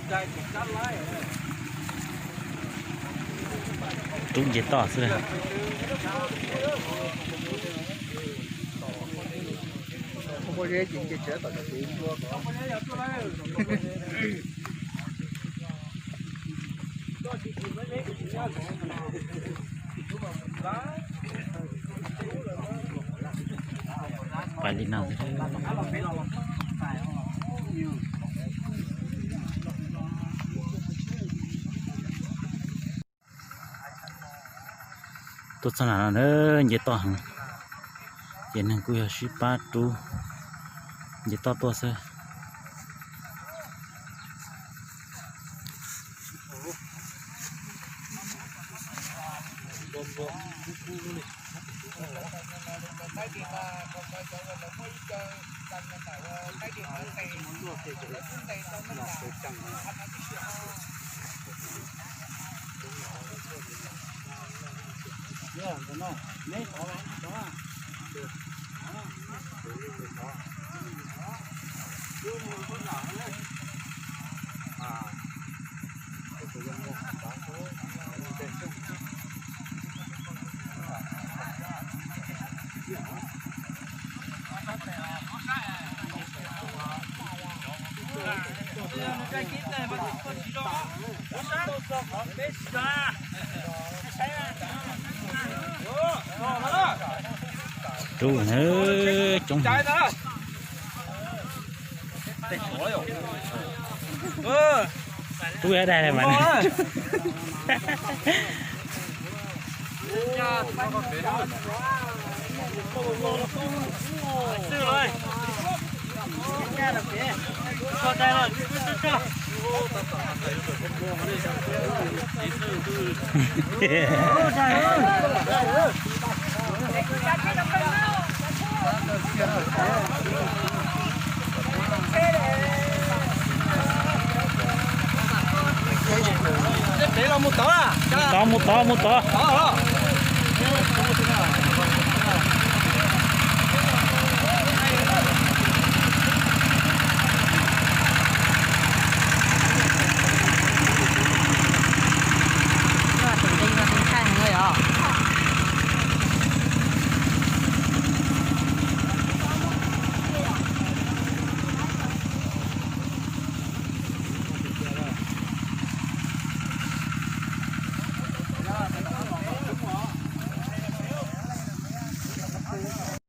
Rub nce toj xwb. Pais li no. Tuaj txog nram no na, nce toj heev, ces neeg kuj yog sib pab rub nce toj tuaj xwb. Rub na, coob. Rub dai mas. Mus tod, mus tod, mus tod.